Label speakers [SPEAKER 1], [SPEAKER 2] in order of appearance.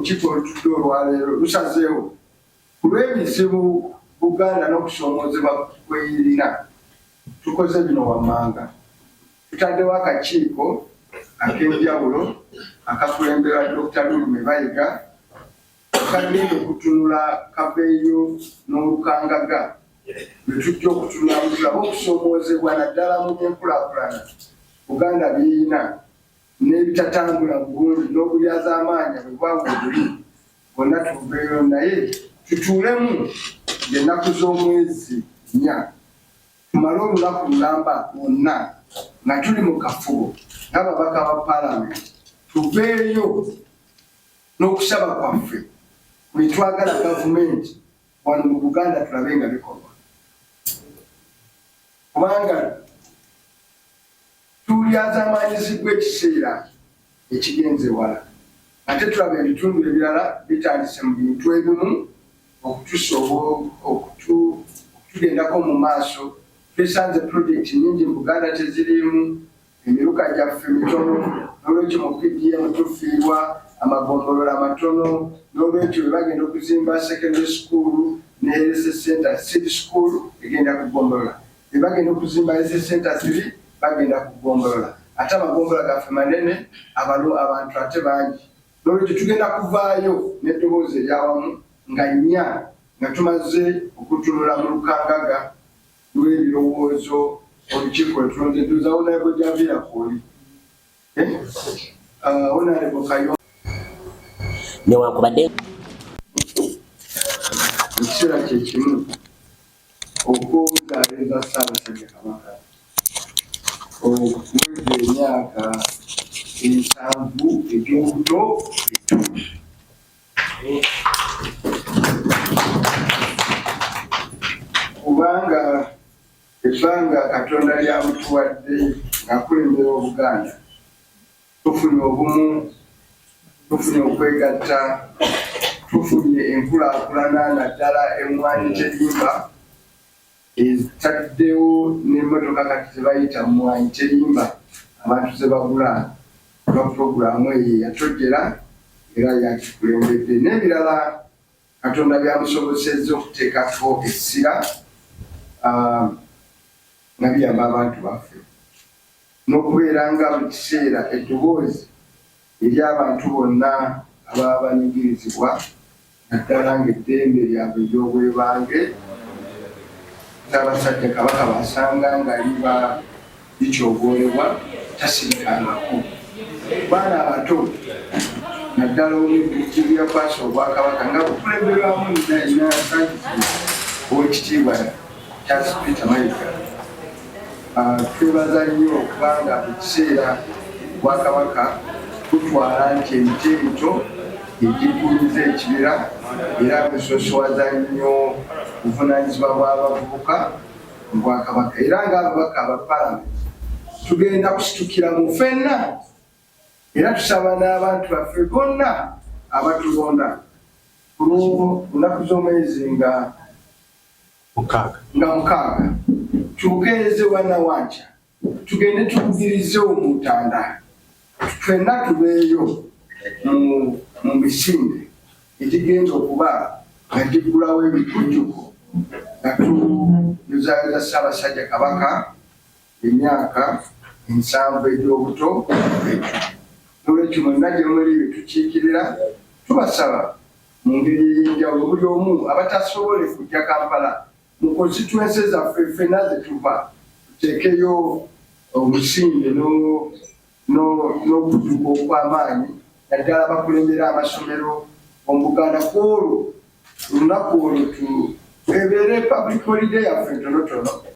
[SPEAKER 1] olukiiko olutudde olwaleero lusazeewo ku lw'ebizibu Buganda n'okusoomoozebwa kweyirina, tukoze bino wammanga. Tutaddewo akakiiko ak'enjawulo akakulemberwa Dokita Lulume Bayiga akagenda okutunula kaveeyo n'olukangaga lwe tujja okutunulamu tulabe okusoomoozebwa naddala mu by'enkulaakulana Buganda byerina n'ebitatambula bulungi n'obulyazaamaanya bwe bwabwe buli bonna tuveeyo naye tutuulemu ng'ennaku z'omwezi 4 tumale olunaku lulamba lwonna nga tuli mu kafubo ng'ababaka ba Palamenti, tuveeyo n'okusaba kwaffe bwe twagala gavumenti wano mu Buganda tulabe nga bikolwa, kubanga tulyazaamaanyiziddwa ekiseera ekigenze wala, ate tulaba ebitundu ebirala bitandise mu bintu ebimu okutugendako mu maaso. Twesanze pulojekiti nnyingi mu Buganda teziriimu, emiruka gyaffe mitono, n'olwekyo mu PDM tufiirwa amagombolola matono. N'olwekyo bwe bagenda okuzimba secondary school ne health center, seed school egenda kugombolola, bwe bagenda okuzimba health center ziri bagenda kugombolola, ate amagombolola gaffe manene, abantu ate bangi. N'olwekyo tugenda kuvaayo n'eddoboozi eryawamu nga 4 nga tumaze okutunula mu lukangaga lw'ebirowoozo olukiiko lwetulonze. Honorable Javiira kwoli, Honorable Kayo.
[SPEAKER 2] Newankubadde
[SPEAKER 1] Mu kiseera kyekimu okwozaaliza Ssaabasajja Kabaka okuweza emyaka 70 egy'obuto ettu, kubanga ebbanga Katonda lyamutuwadde ng'akulembera Obuganda, tufunye obumu, tufunye okwegatta, tufunye enkulaakulana, naddala Emmwanyi Terimba etaddewo n'emmotoka kati zebayita Mmwanyi Terimba abantu ze bagula lwa puroguraamu eyo yatojjera era yakikulembedde, n'ebirala Katonda byamusobosezza okuteekako essira nga biyamba abantu baffe, n'okubeera nga buli kiseera eddoboozi eri abantu bonna ababa banyigirizibwa, naddala ng'eddembe lyabwe ery'obwebange Ssaabasajja Kabaka bw'asanga nga liba lityobwoolebwa tasirikangako. Baana abato naddala olw'ebijjubi yakwasa Obwakabaka nga bukulemberwamu Nnaabasagizi Oweekitiibwa Charles Peter Mayiga. Twebaza nnyo okubanga buli kiseera Obwakabaka butwala nti emiti emito egiggumiza ekibira, era busoosowaza nnyo obuvunaanyizibwa bw'abavubuka mu Bwakabaka. Era ng'ababaka aba Palamenti tugenda kusitukira mu ffenna, era tusaba n'abantu baffe bonna abatulonda ku lunaku z'omwezi nga 6 tubukeereze wanawanca, tugende tukugirize omutanda, ffenna tubeeyo mu misinde egigenda okuba nga giggulawo ebikujjuko nga tuyozaayoza Ssaabasajja Kabaka emyaka 70 egy'obuto ekyo. Nolwekyo mwenna gye muli betukiikirira tubasaba mu ngeri ey'enjawulo buli omu abatasobole kujja Kampala, mu constituency zaffe ffenna ze tuva, tuteekeyo omusinde n'okudduka okw'amaanyi, naddala abakulembera amasomero omu Buganda. Ku olwo olunaku olwo ebeere public holiday yaffe ntonotono.